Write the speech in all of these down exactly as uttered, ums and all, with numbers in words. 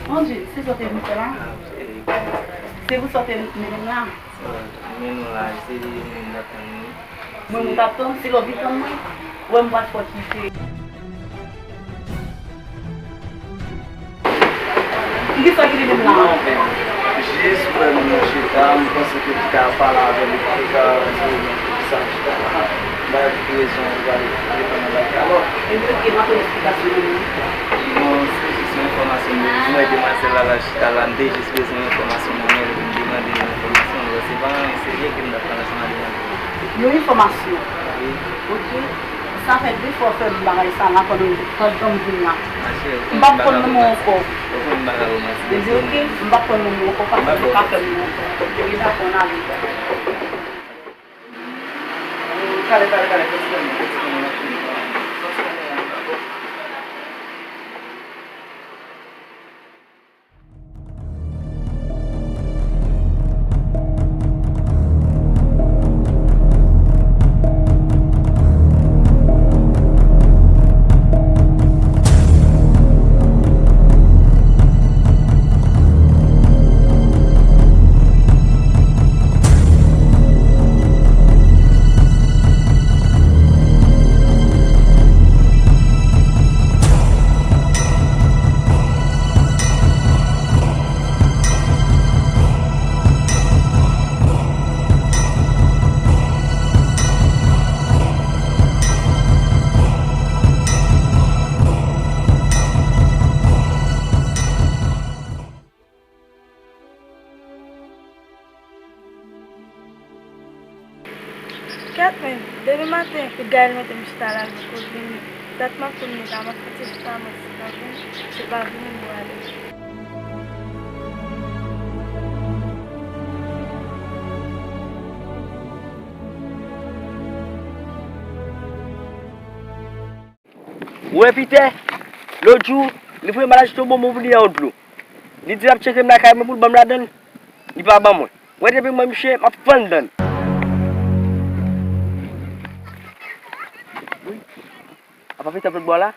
Bondye, se sa w te vin fè la? Se pou sa w te mennen m la? Men nou la, se li menm n ap tann wi. Mwen, mwen t ap tann, se lè w vin tann mwen, ou wè m pral fè w kite. Kisa ki rive m la? Non, men, jis wè m nan chita, m panse ke m ka pale avè l, li te ka di m sa chita la. M pa gen rezon pou pale, pale pandan l ap pale. Ebyen, oke, m ap fè eksplikasyon nan men. Non, se jis yon enfòmasyon m bezwen, demwazèl la, la chita la, m te jis bezwen yon enfòmasyon nan men l, epi m te mande l yon enfòmasyon, alò se pa anyen serye ke m t ap pale ansanm avè l. Yon enfòmasyon? Wi. Oke. Sa fè de fwa w fè m bagay sa la pandan, pandan m vin la. M p ap pran non w ankò. Ebyen, oke, m p ap pran non w ankò, paske ou pa fè m non ankò. Ebyen, dakò, n ale. Kale, kale, kale, fè ti kanmenm, fè ti kanmenm, fè ti kanmenm. Kèt men, depi maten, kout Gaël mete m chita la, l poko vini. Dat m ap tann li la, m ap fè ti chita, mwen, si l pa vini, se pa vini m prale. Ou wè Pitè, lòt jou, li voye m al achte yon bonbon pou li nan yon dlo. Li di l ap tcheke m lakay mwen pou l ban m ladan l. Li pa ban mwen. Ou wè depi mwen misye, m ap fann dan l. Wi. Apa Pitè p ap bò la?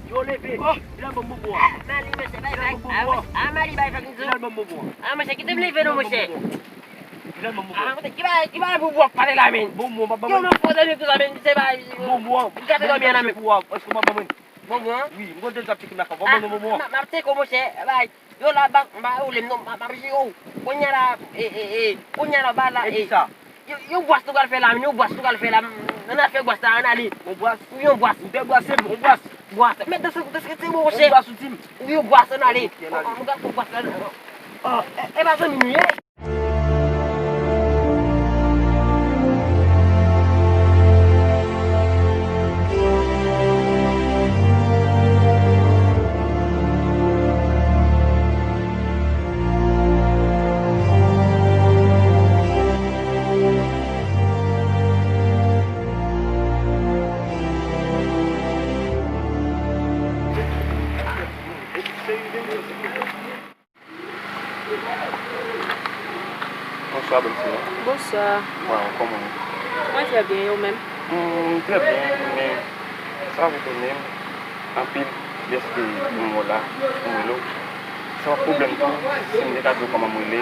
Yo, leve. Oh, vin al ban m bonbon an. Mali, mesye, bay, bay. Vin al ban m bonbon an. Ah, Mali, bay, fè m di. Vin al ban m bonbon an. Ah, mesye, kite m leve non, mesye. Vin al ban m bonbon an. Ah, mesye, ki bay, ki bay bonbon an pale la, men. Bonbon an, pa ban mwen. Yo, men, fò zanmi pou zanmi, se bay. Bonbon an. Gade zanmi an, men. Pou w, èske w pa ban mwen? Bonbon an? Wi, m konn deja tcheke m lakay. Ban mwen bonbon an. M ap tcheke w, mesye, bay. Yo la, ba, ba, ou lem non, ba, ba, yo. Kounye a la, e, e, e, kounye a la, ba la, e. Yo, yo bwas nou pral fè la, men, yo bwas nou pral fè la, m, ann al fè bwas la, ann ale. Yon bwas? Wi, yon bwas. Ou te bwase m, yon bwas. Bwas. Men, deske, deske se bon, monchè. Yon bwas ou di m? Wi, yon bwas, ann ale. Ok, ann ale. An, nou pral fè bwas la. Ah, e, e pa zanmi nou ye? Bonswa, bonswa. Waw, kòman w ye? Mwen trè byen, e ou menm? Hmm, m trè byen, men sa retounen m anpil dèske m wè w la, m rele w. Se yon pwoblèm tou, si m te ka di w kòman m rele.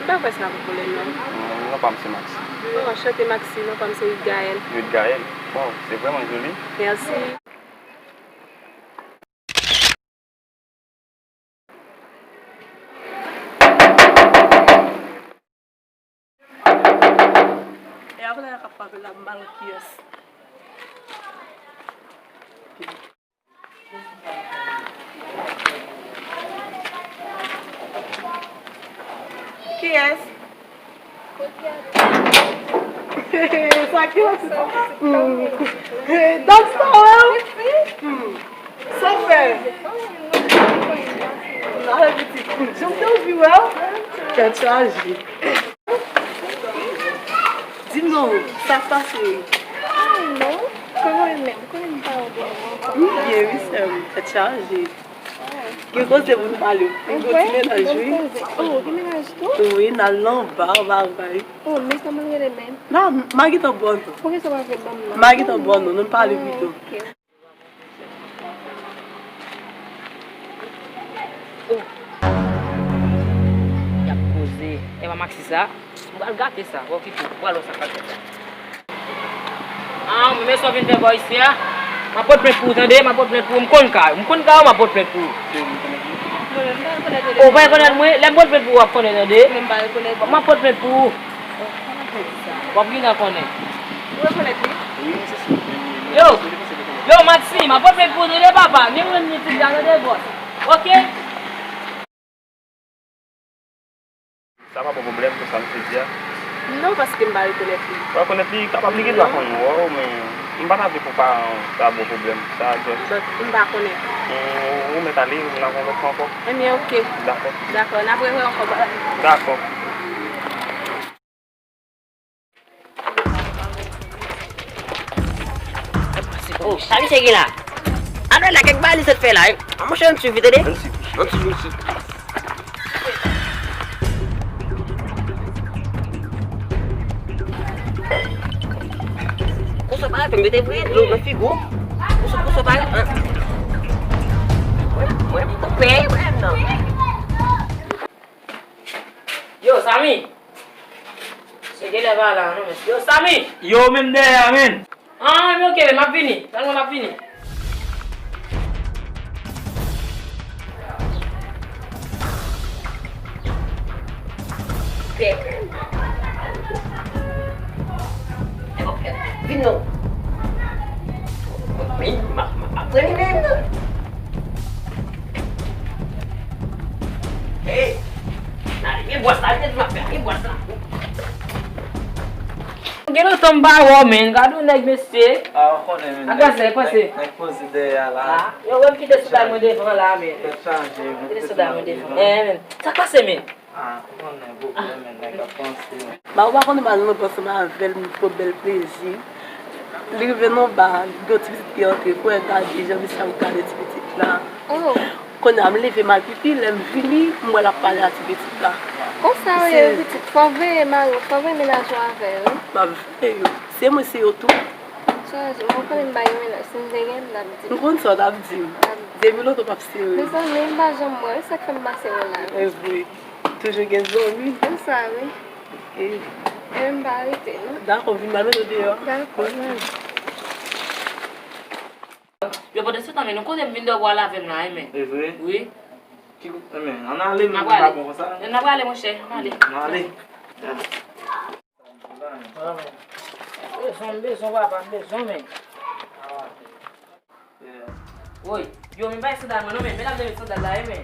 M pa kwè se yon pwoblèm, non. Hmm, non pa m se Maxi. Oh, anchante Maxi, non pa m se Ruth Gaël. Ruth Gaël? Waw, se vrèman joli. Mèsi. E apre la, y ap frape la, m pa konn kiyès. Kiyès? Sa ki la? Hmm. Dòkta, wè w? Hmm. Sa w fè? N ale pitit. Jan m te anvi wè w. Tèt chaje. Di m non, sa k pase? Ah non, kòman w ye menm? Konnen m pa wè w byen lontan. M byen wi sè m, tèt chaje. Gen koze pou n pale. M gen yon ti mennaj wi. Oh, gen mennaj tou? Wi, n al nan ba, bagay. Oh, men kòman l rele menm? Non, m a gentan ba w non. Poukisa w pa vle ban m non? M a gentan ba w non, nou pale pito. Ok. Oh. Y ap koze. E pa Maxi sa? M pral gate sa. W ap kite. W pral wè sa k ap fèt la. Ah, men sa w vin fè bò isi a? M ap pote plent pou ou, tande? M ap pote plent pou ou. M konn kay ou. M konn kay ou, m ap pote plent pou ou. Ou pa rekonèt mwen? Lè m pote plent pou ou, w ap konnen, tande? M ap pote plent pou ou. W ap gentan konnen. Ou rekonèt li? Yo! Yo, Maxime, apot men pou nou de papa. Men mwen ni ti gade de bòs. Oke? Sa pa bon pwoblèm pou sa m te di a? Non, paske m pa rekonèt li. Ou pa rekonèt li, kapab li gen dwa konn wè w, men m pa ta vle pou paran w ta bon pwoblèm pou sa, just. But m pa konnen. Ou, ou mèt ale, ou nan yon lòt fwa ankò. Ebyen, oke. Dakò. Dakò, n ap rewè ankò, bye. Dakò. Oh, sa misye gen la? Adrè la, kèk bagay li sot fè la, wi. A, monchè, ann swiv li, tande? Ann swiv, ann swiv, ann swiv. Konsa pa ret, mete vre dlo nan figo. Konsa, konsa pa ret. Mwen, mwen, mwen, mwen, non. Yo, Samy! Se genlè pa la, non, men. Yo, Samy! Yo, menm dèyè a, menn! Ah, men oke, men m ap vini. Tann mwen, m ap vini. Vin non. Vin, m ap, m ap pran li menm. Hey! N ale, men bwòs la, men bwòs la. Gen lontan m pa wè w, men. Gade yon nèg, mesye. Ah, ou konnen, men. Ak gazè, pase. Nèg poze dèyè a la. Ah, yo, wè m kite sandal mwen devan la, men. Tèt chaje, men. Kite sandal mwen devan. Eh, men. Sa k pase, men? Ah, ou konnen, pwoblèm, men. Nèg ap panse, men. Ba, ou pa konnen, ba, nou panse m avè l, m pran bèl plezi. Li rive nan ba, gen yon ti pitit ki antre, frè, gade jan misye ap gade ti pitit la. Oh. Kounye a, m leve m al pipi, lè m vini, m wè l ap pale a ti pitit la. Konsa yo ye, wi, pitit. Fò w veye mari w, fò w veye mennaj ou avè yo, wi. M ap veye yo. Se mwen, se yo tou. Chaje, mwen konnen m pa gen mennaj, si m te gen, m t ap di w. M konn sa w t ap di m. M t ap di w. Depi lontan w p ap sere. Mezanmi, m pa janm wè, wi, sa k fè m pa sere w la, wi. E vre. Toujou gen zanmi. Konsa, wi. Ok. Ebyen, m pa rete, non. Dakò, vin m al mete w deyò. Dakò. Bon, men. Yo, pandan se tan, men nou konnen m vin dòmi w al avè m la, wi, men. E vre? Wi. Ki, men, ann ale, men, pa bon konsa. N ap ale, monchè, ann ale. Ann ale. Bezwen, m bezwen, papa, m bezwen, men. Woy, yo, men bay sandal mwen, non, men, men la, men sandal la, wi, men.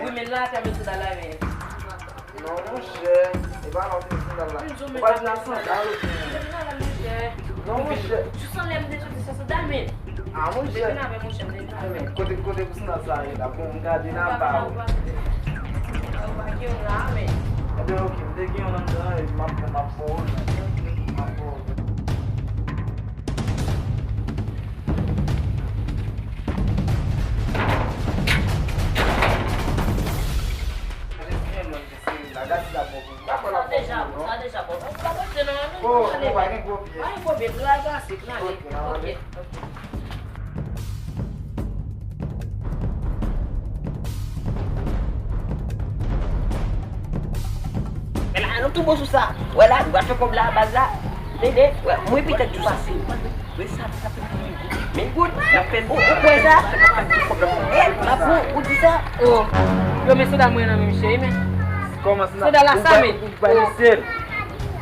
Wi, men la, fè men sandal la, men. Non, monchè, e pa la w te met sandal la. Ou pa t nan sandal ou byen? Non, monchè. Jis anlè m te soti san sandal, men. Ah, monchè. Depi n avè monchè, m te vin avè. Men, kote, kote pou sandal sa ye la? Bon, m gade nan ba ou. Ou pa gen yon la, men. Ebyen, oke, m te gen yon anndan, epi m ap, m ap ba w, men. M ap ba w. Gade si gen moun ki serye la, gade si l ap bon pou m. Oh, nou pa gen gwo pyès. Pa gen pwoblèm, nou al pase, nou ale. Ok, n ap ale. Ok, ok. Men la, nou tou bon sou sa. Wè la, nou pral fè kòb la, baz la. Tande, wè, mwen petèt tou pase. Wè sa, sa fè mil goud, n ap fè, ou, ou kwè sa? E, m ap ou, ou di sa? Oh, yo, men sandal mwen nan men misye, men. Kòman sandal? Sandal la, sa, men. Ou bay misye.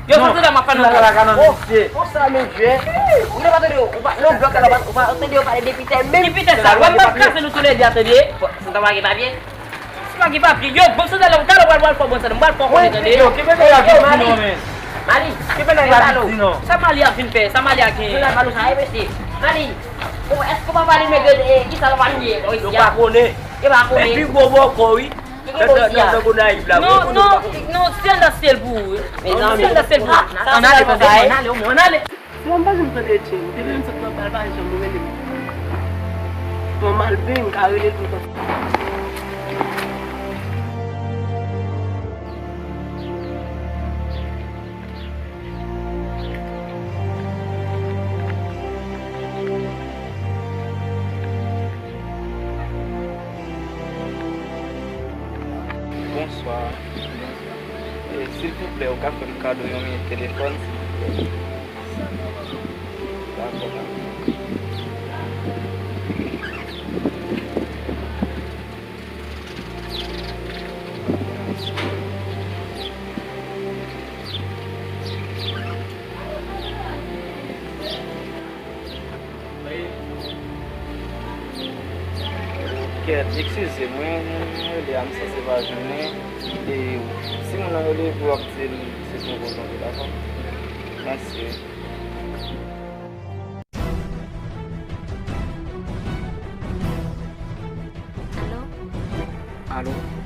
Yo, non, sandal la m ap fè nan sandal la ka nan men misye. Konsa, men, jwè. Ou te pa tande yo, ou pa, non, blòk la, ou pa, ou pa tande yo pale de Pitè, men. Ki Pitè sa? Wè, m ap kraze nou tou lè de, tande. Sandal pa gen papye? Si pa gen papye, yo, bon sandal la, talè w pral, pral fè w bon sandal, m pral fè w konnen, tande. Yo, kenbe bagay la vin di non, men. Mali, kenbe bagay la vin di non. Sa Mali ap vin fè? Sa Mali a genyen? Sandal Mali sa, e, mesye. Mali, bon, èske w pa pale nèg yo, e, kisa l ap aliye bò isi a? Yo pa konnen. Yo pa konnen. Men pi gwo bòkò, wi. Ki gen bò isi a? Non, non, non, se andasyèl pou ou, wi. Mezanmi. Se andasyèl pou ou. Ann ale, ann ale, ann ale. Sinon, m pa janm tande Jim. Depi m sot nan bal, pa janm rele m. Bon, m al beny, m ka rele l pou l konn. Bonswa. Bonswa. E, silvouplè, ou ka fè m kado yon minit telefòn, silvouplè? Dakò, dakò. Kèt, eskize mwen, mwen rele a, m sanse pa jwenn li. E si moun nan rele w, w ap di l se pou yon rezon, dakò? Mèsi. Alo? Alo?